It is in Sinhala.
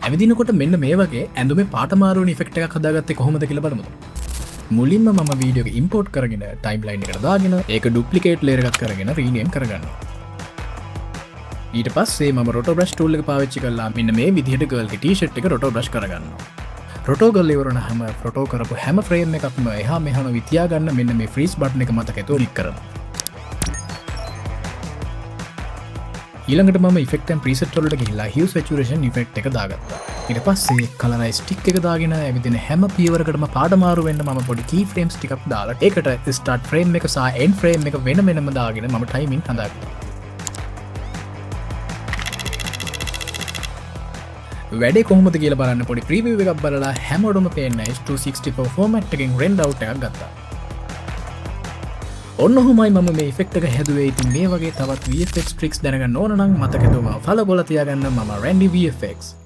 ඇවිදිනකොට මෙන්න මේ වගේ ඇඳුමේ පාට මාරු වෙන ඉෆෙක්ට් එකක් හදාගත්තේ කොහොමද කියලා බලමුද? මුලින්ම මම වීඩියෝ එක ඉම්පෝට් කරගෙන ටයිම්ලයින් එකට දාගෙන ඒක ඩුප්ලිකේට් ලේයර් එකක් කරගෙන රීනේම් කරගන්නවා. ඊට පස්සේ මම රොටෝ බ්‍රෂ් ටූල් එක පාවිච්චි කරලා මෙන්න මේ විදිහට ගර්ල්ගේ ටී-ෂර්ට් එක රොටෝ බ්‍රෂ් කරගන්නවා. රොටෝ කරලා ඉවර වුණාම රොටෝ කරපු හැම ෆ්‍රේම් එකක්ම එහා මෙහා නොවී තියාගන්න මෙන්න මේ ෆ්‍රීස් බටන් එක මතක ඇතුව ක්ලික් කරනවා. ඊළඟට මම ඉෆෙක්ට් ඇන්ඩ් ප්‍රීසෙට් වලට ගිහිල්ලා හියු සැචුරේෂන් ඉෆෙක්ට් එක දාගත්තා. ඊට පස්සේ කලරයිස් ටික් එක දාගෙන ඇවිදින හැම පියවරකටම පාට මාරු වෙන්න මම පොඩි කී ෆ්‍රේම්ස් ටිකක් දාලා ඒකට ස්ටාර්ට් ෆ්‍රේම් එක සහ එන්ඩ් ෆ්‍රේම් එක වෙන වෙනම දාගෙන මම ටයිමින් හදාගත්තා. වැඩේ කොහොමද කියලා බලන්න පොඩි ප්‍රීවිව් එකක් බලලා හැමෝටම පේන්න H.264 format එකෙන් රෙන්ඩර් අවුට් එකක් ගත්තා. ඔන්න ඔහොමයි මම මේ ඉෆෙක්ට් එක හැදුවේ. ඉතින් මේ වගේ තවත් VFX tricks දැනගන්න ඕන නම් මතක ඇතුව මාව ෆලෝ කරලා තියාගන්න. මම රැන්ඩි VFX.